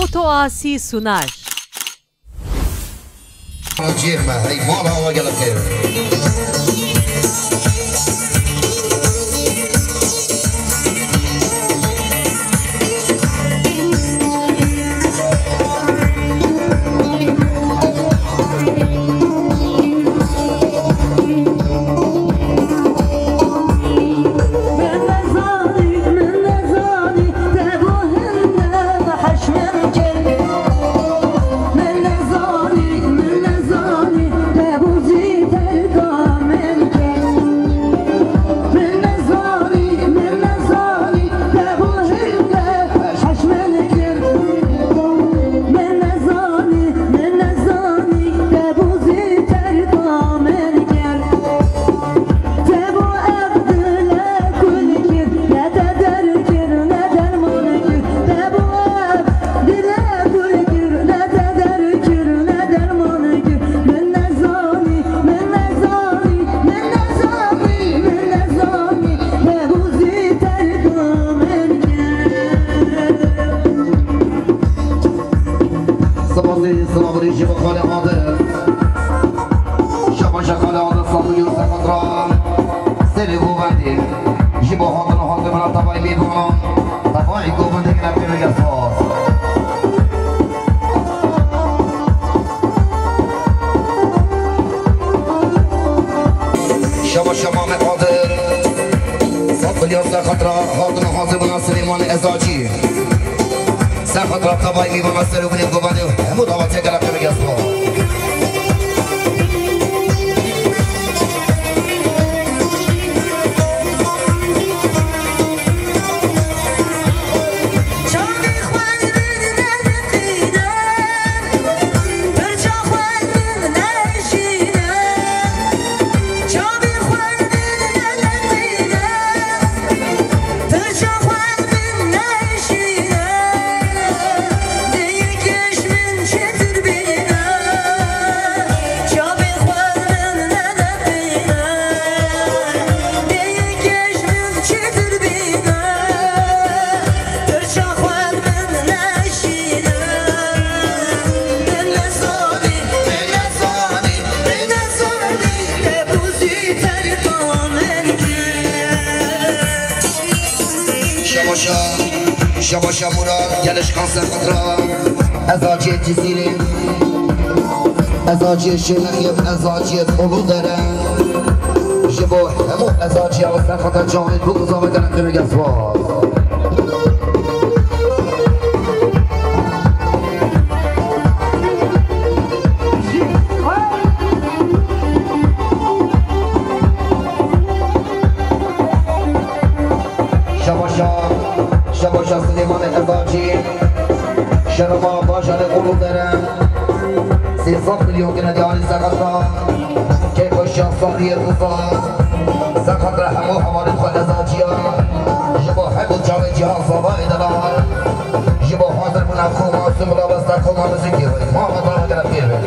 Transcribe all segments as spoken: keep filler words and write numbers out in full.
Otoasî Sunar. Cêr me, hey, mala we gelek xêr. Sipasî, silavberî jî bo xalê Adil. Şabaşa xalê Adil, sağ olun, sağ olun. Serê govendê. Ji bo hatin û hatin bina tavayê mêvanan. Tavayê govendê gine pê vege spas. Şabaşa Mamed Adil. Sed milyon ser xatira hatin û hatin bina Silêmanê Ezacî. Ser xatira tavayê mêvana ser û binê govendê hemû davetiyê gelek xêr bige spas. Şabaşa, şabaşa Murat, gelişkan ser xatira. Ezaciyê Cizîrê, ezaciyê Şênexê, ezaciyê Uludere. Ji bo hemû ezaciya ser xatira Cavêt Bûk û Zava gelek xêr bige spas. Şabaşa, şabaşa Silêmanê Ezacî, şerema bajarê Uludere, sê sed milyon gine diyarî ser xatira keyfweşiya Sariyê Rûza, ser xatira hemû hevalên xwe Ezaciya, ji bo her du çavê cîhan Zavayê delal, ji bo hazir bûna koma Sumra Westa, koma muzîkê wê. Mama dana gere pêr be.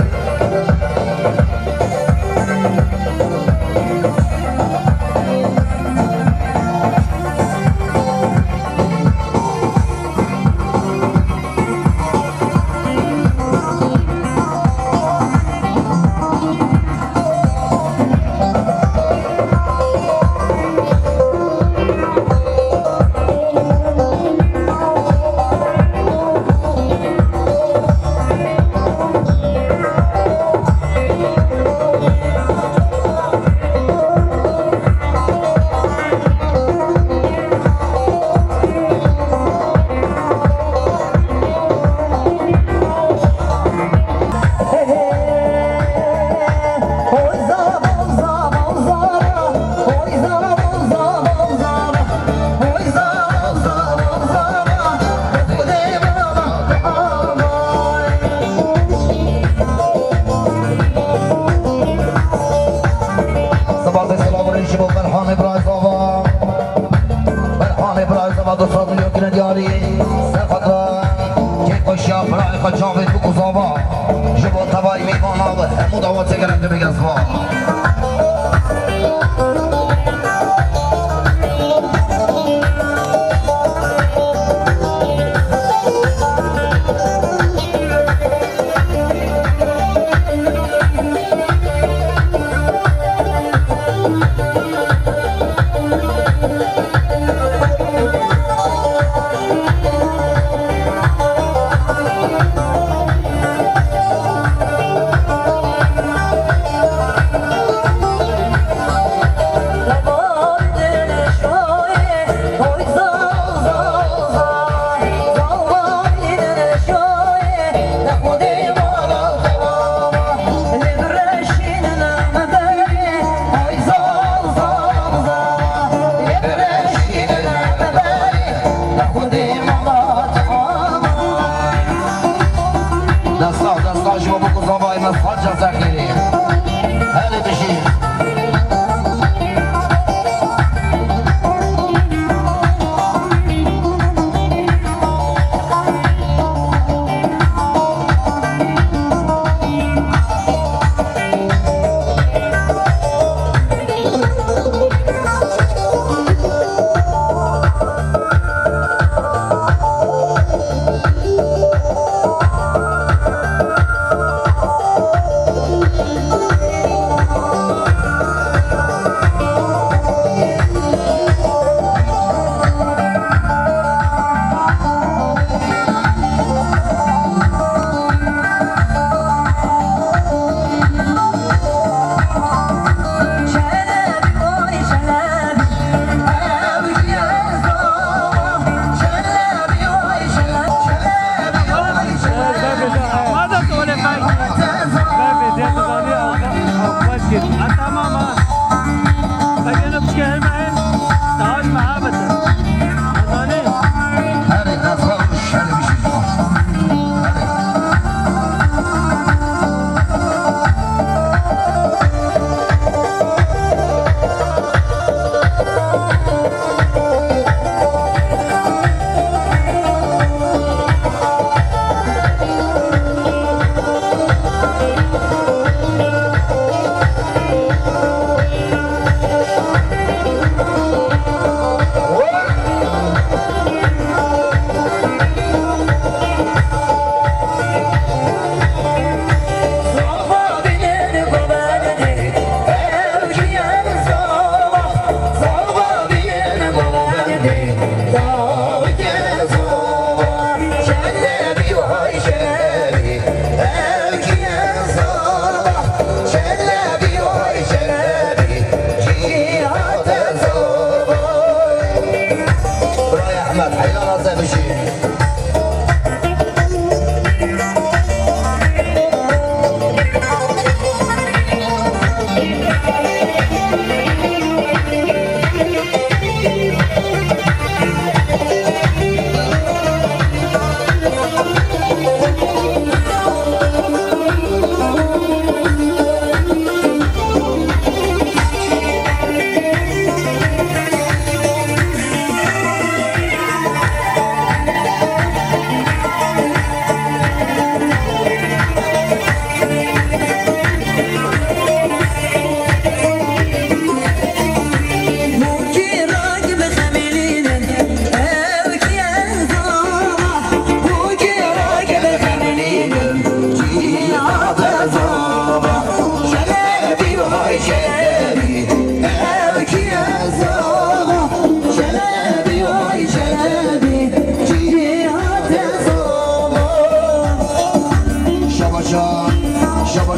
Sipasê silav û rêz ji bo Belhanê Birazava. Belhanê Birazava du sed milyon gine diyarî. Ser xatira kêfweşiya birayê xwe Cavêt Bûk û Zava. Ji bo tevayî mêvana ve hemû dawetê gelek dibige ziva.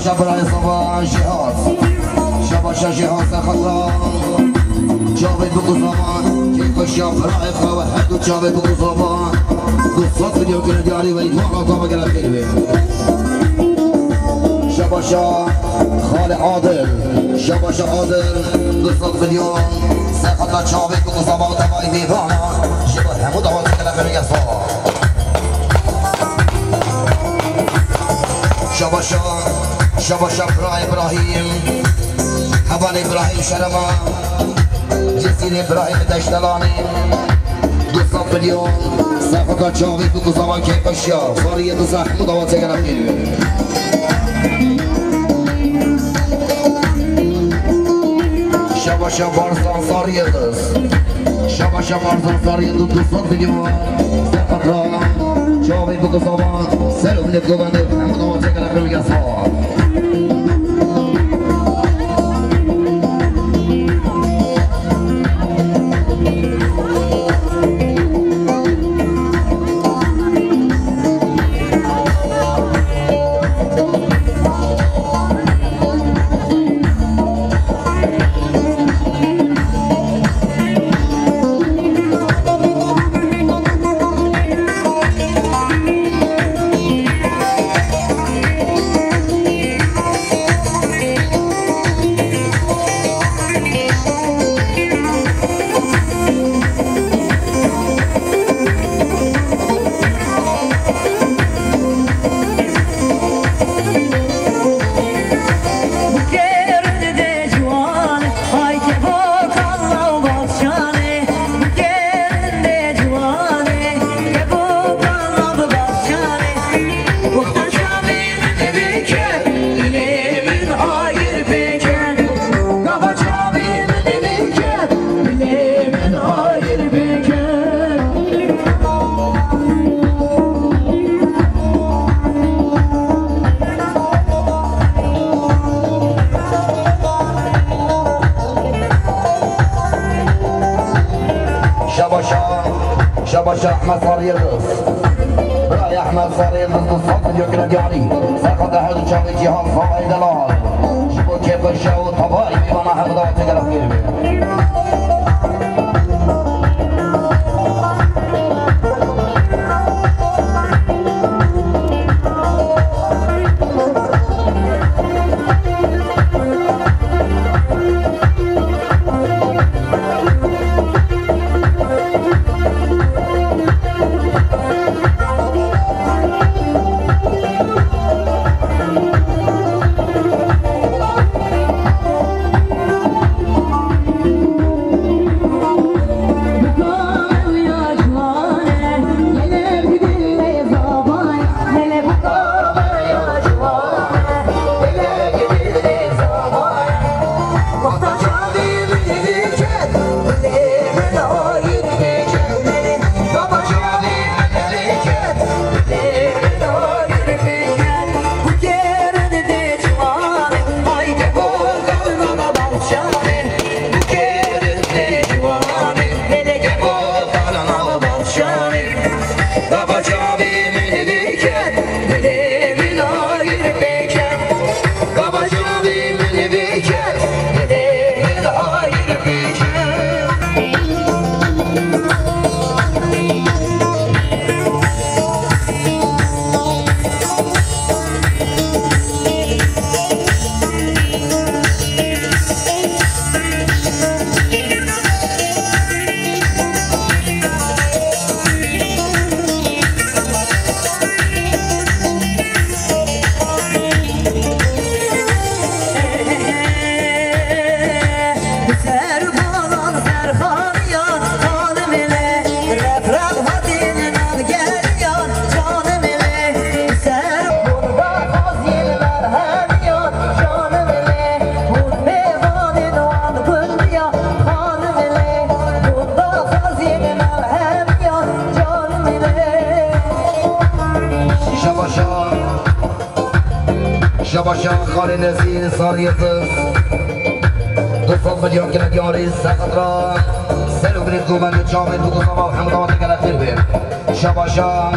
Şabaşa birayê Sava Jihaz. Şabaşa Jihaz, ser xatira çavê bikuzama. Kêfeşiya birayê xwe we her du çavê bikuzama. Du sed milyon gine diyarî ve îdman altama gelen xêr be. Şabaşa Xalê Adil. Şabaşa Adil. Du sed milyon. Ser xatira çavê bikuzama û tevayî mêvana. Ji bo hemû dawa gelen xêr be. Şabaşa, şabaşa Bira Îbrahîm, Hevalê Îbrahîm Şerema, Cizîrê Îbrahîm Deştelanî, du sed milyon, sefaka çavê bikuzama kêfeşiya, sariyê diza hemû dawa têgera pêlû. Şabaşa Barzan, sariyê diz. Şabaşa Barzan, sariyê diz, du sed milyon. Sefaka çavê bikuzama, ser û millet govende, hemû dawa têgera pêlû ya sağ. Şabaşa, şabaşa Ehmed Sarı Yıldız. Bira Ehmed Sarı Yıldız, du sed milyon gine diyarî. Sefaka her du çavê Cîhan Zavayê Delal. Ji bo kêfeşiya û tevayî mêvana hemû dawa têgera xêr be. Şabaşa, şabaşa Xalê Nezîr Sarı Yıldız. Du sed milyon gine diyarî, sefaka ser û millet govende, çavê bikuzama û hemû dawa têgera xêr be. Şabaşa.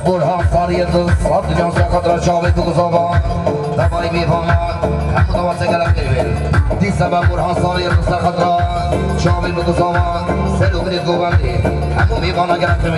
Burhan Sarı Yıldız, Sarı Dünya Sakatra Çağbey Buguzova, Davay Meyvana, hem bu davası gelen bir. Dizeme Burhan Sarı Yıldız Sakatra Çağbey Buguzova, Selumine Govendi, hem bu Meyvana gelen bir.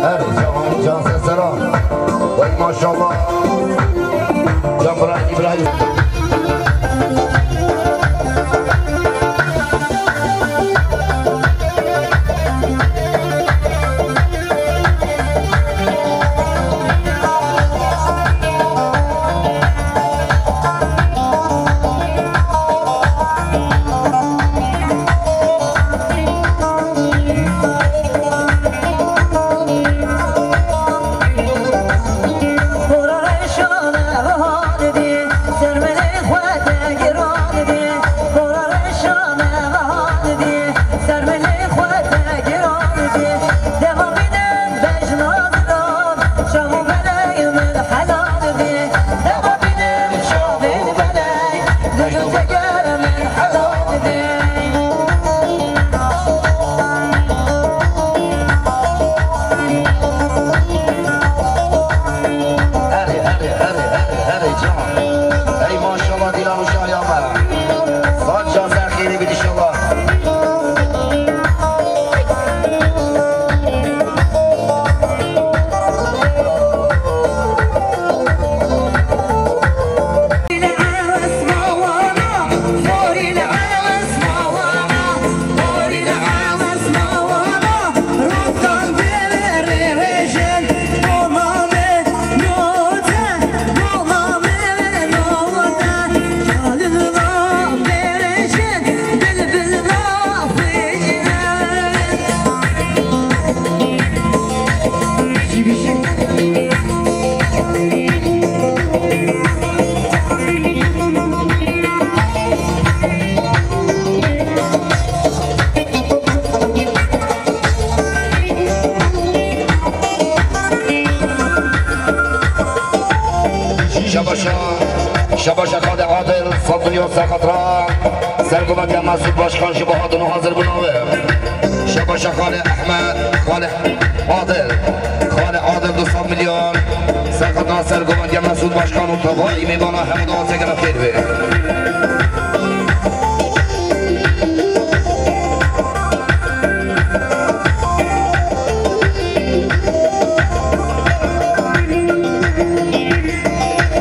Her can, can sesera. Vay maşallah. Can Brian İbrahim. Şabaşa Xalê Adil, sed milyon ser xatira Sergovendiya Mesûd Başkan ji bo hatin û hazir bûna we. Şabaşa Xalê Ehmed, Xalê Adil, Xalê Adil du sed milyon ser xatira Sergovendiya Mesûd Başkan û tevayî mêvana hemû dawatê gere xêr be.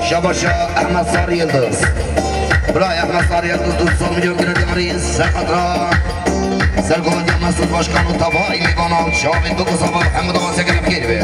Şabaşa Ehmed Sarı Yıldız. Bira Ehmed Sarı Yıldız, du sed milyon gire diyarî, ser xatira Sergovendiya Mesûd Başkan û tevayî mêvana çavên bi guzava hemû dawatê gere xêr be.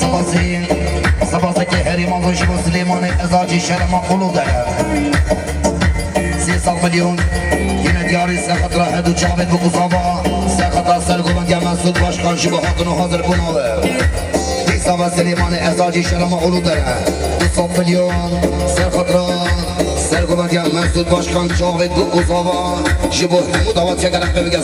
Spasê, spaseke herî mezin ji bo Silêmanê Ezacî Şerema Uludere. Sê sed milyon yine diyarî ser xatira her du çavên bi guzava, ser xatira Sergovendiya Mesûd Başkan ji bo hatin û hazir bûna we. Dîsa ve Silêmanê Ezacî Şerema Uludere. Du sed milyon ser xatira Sergovendiya Mesûd Başkan çavê du guzava ji bo hemû dawatê gere xêr be.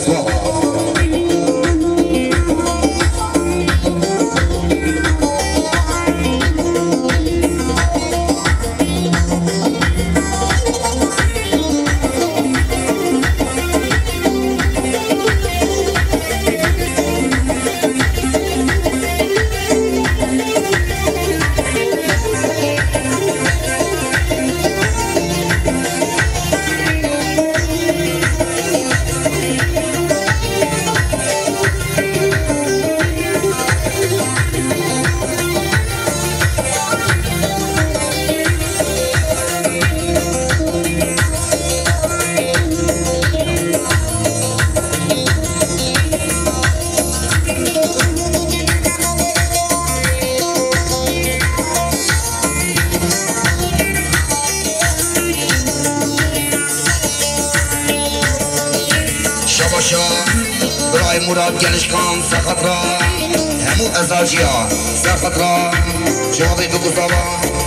Şabaşa, birayê Murad Gelişkan, ser xatira hemû Ezaciya, ser xatira çavê bi guzava,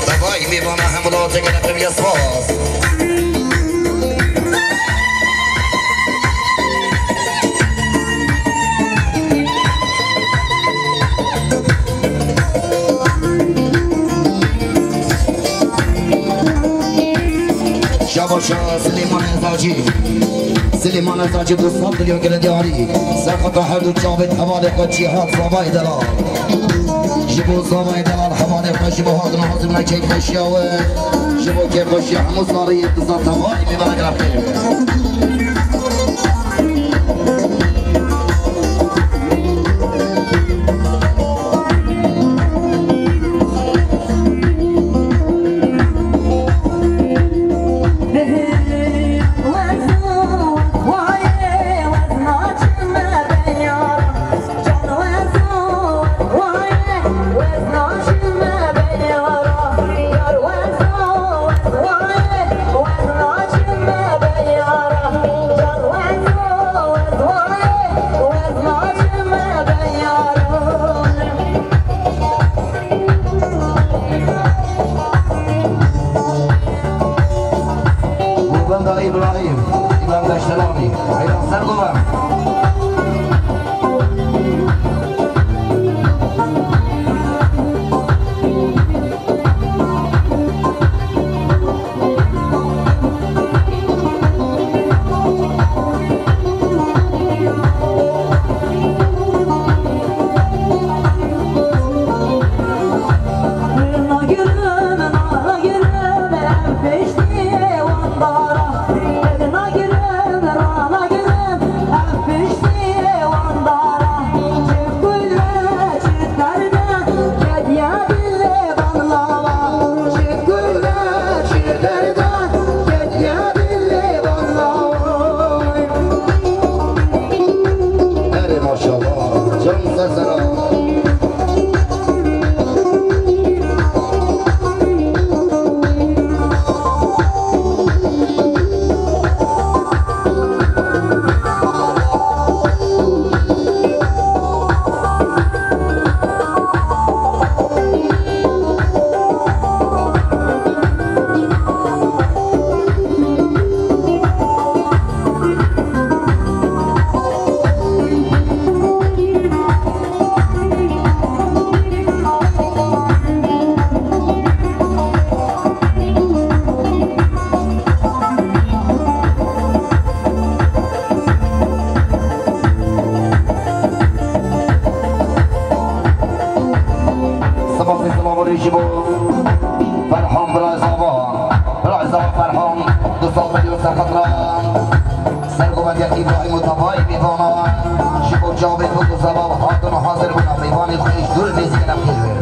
tevayî mêvana hemû dawatê gere xêr be. Spas. Şabaşa Silêman Ezacî. Silêman Ezacî du sed milyon gire diyarî. Ser xatira her du çavên hevalê xwe Cîhat Zavayê Delal. Ji bo Zavayê Delal hevalê xwe ji bo hatina hazirina keyfxweşiya we. Ji bo keyfxweşiya hemû zariyê dizan tevayî mêvana gere xêr be. Ji bo Ferhan bira zava, bira zava Ferhan, du sed milyon serqet re. Sergovendiya Îbrahîm û Tevayî mêvanan, ji bo çavên xwe ku zava hatin û hazir bûne, mêvanê xwe ji dûr nêzîk ne xêr.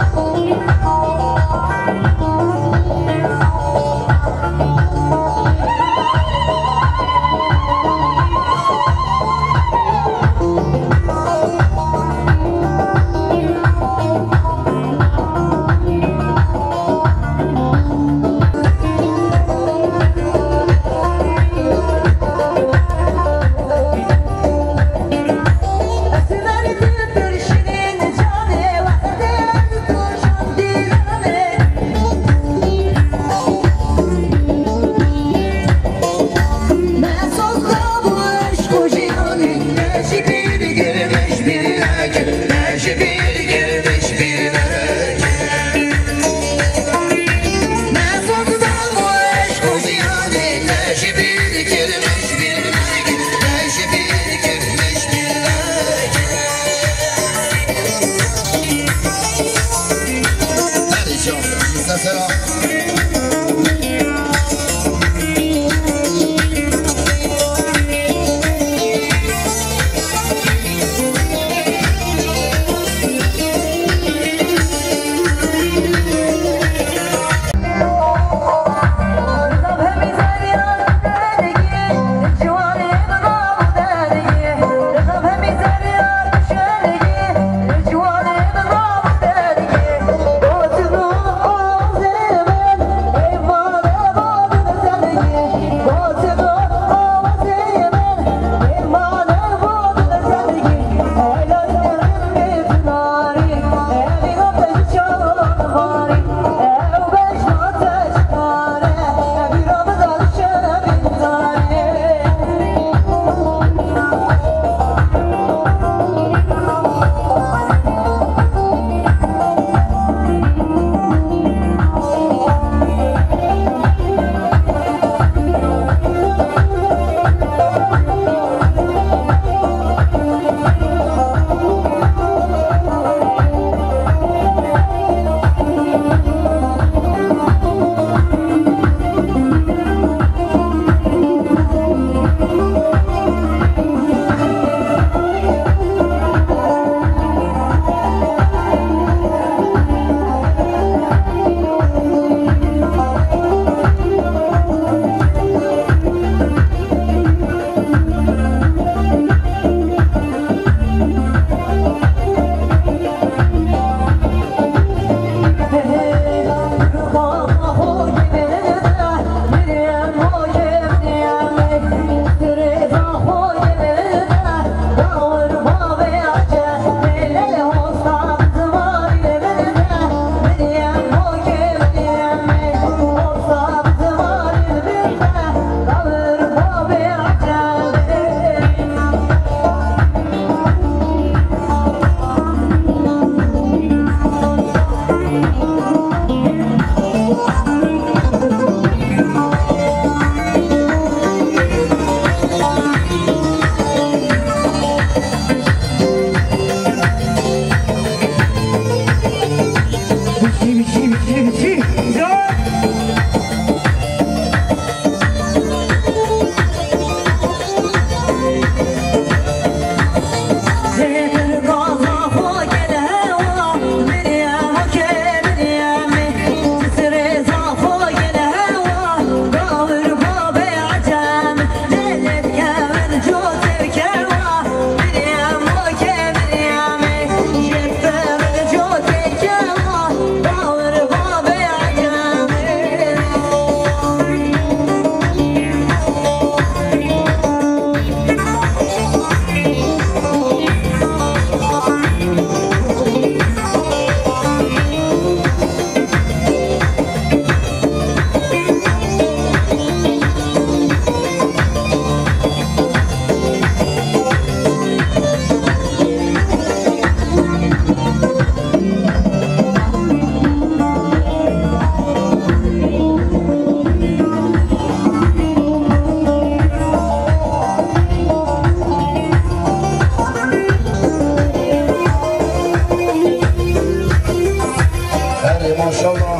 Maşallah.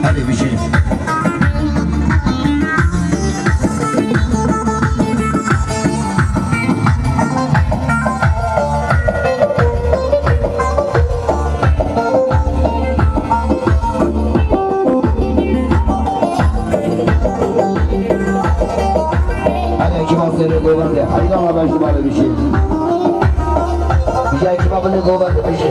Hadi bir şey. Hadi ekiba seni govende. Hadi ama ben şuna bir şey. Bize ekiba bunu govende bir şey.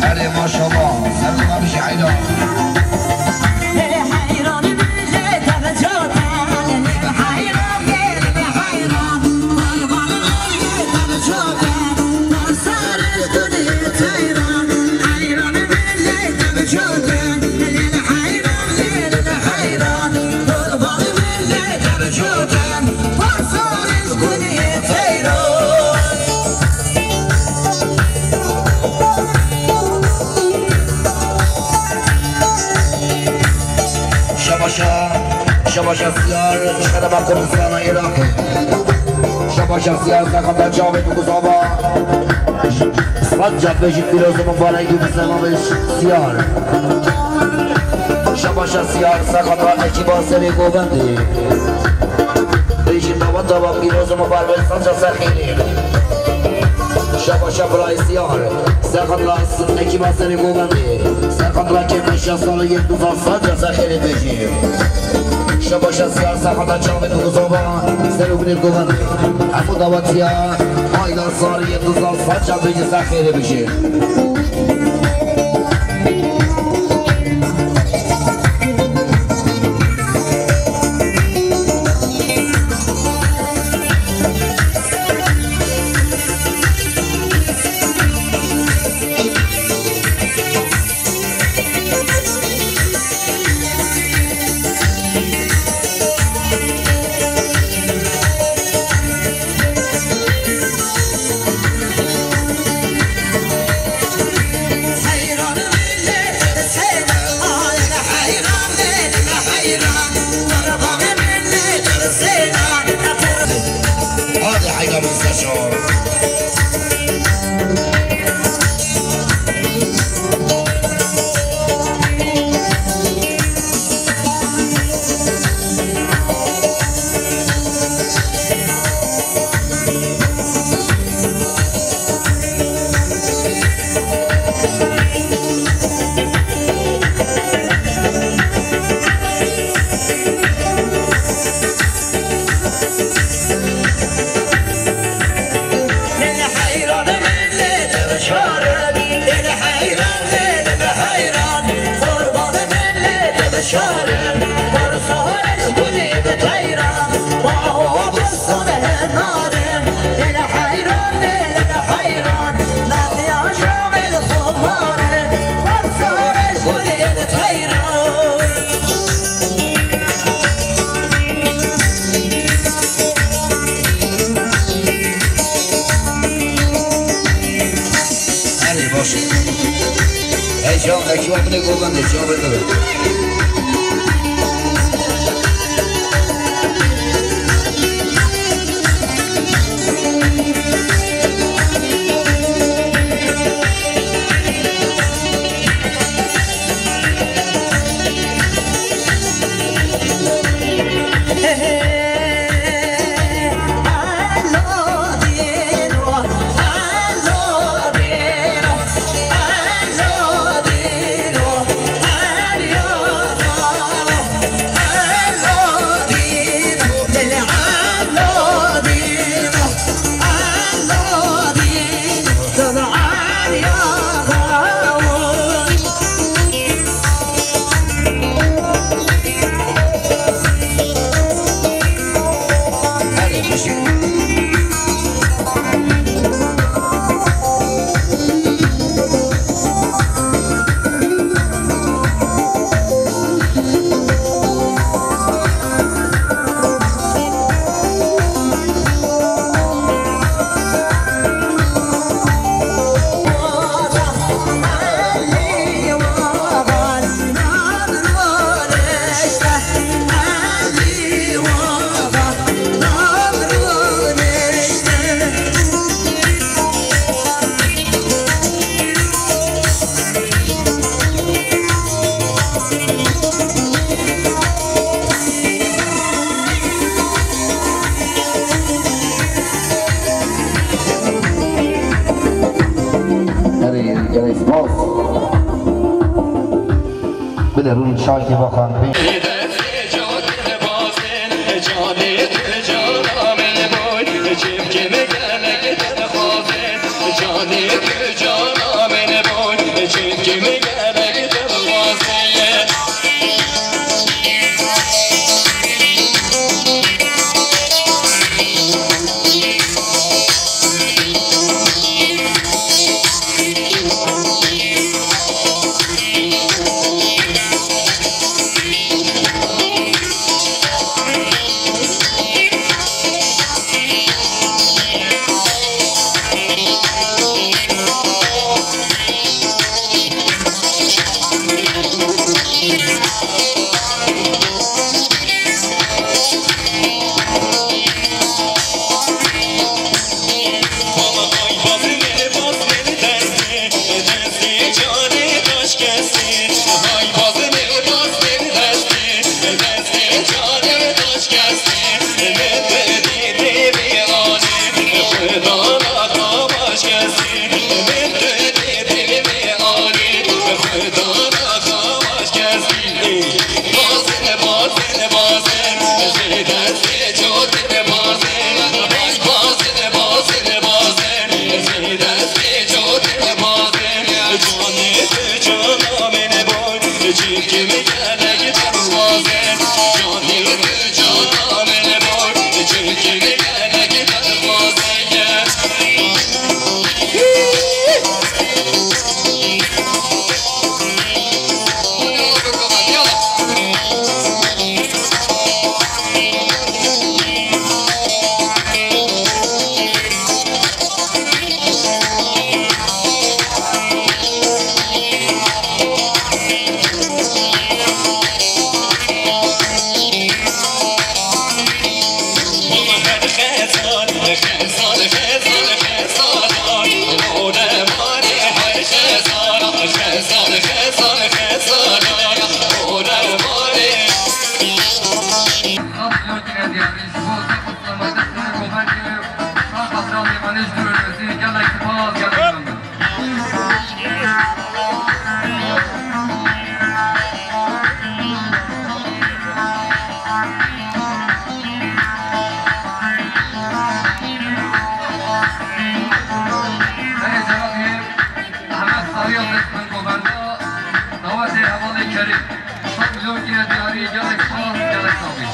Erê maşallah, ser dema bijî heyran. Şabaşa, şabaşa Siyar, şereba Kurdistana Iraqê. Şabaşa Siyar, sexata çavê tu guzava. Sed car bêjî pîroz û mibarek bî bi selameş Siyar. Şabaşa Siyar, sexata ekîba Serê Govendê. Bêjî dawa dawa pîroz û mibarek, sed car ser xêrê. Şabaşa birayê Siyar, sexata ekîba Serê Govendê. Sexata kêmeşa salê yek hezar, sed car ser xêrê bêjî. Şabaşa Siyar, sexata çavê tu guzava, ser û binê Govendê. Hemû dawetiya, ayda salê yek hezar, sed car bêjî, ser xêrê bêjî. Hadi heyran, saço. Erê, baş e. Hey, çawa, hey, çawa, binê Govendê, çawa, binê. Bile rûn şarkê vexan bê. Ehmed Sarıya dest min goverda, dawetê hevalê Kerîm. Sed milyon kine diyarî, gelek spas, gelek sax bî.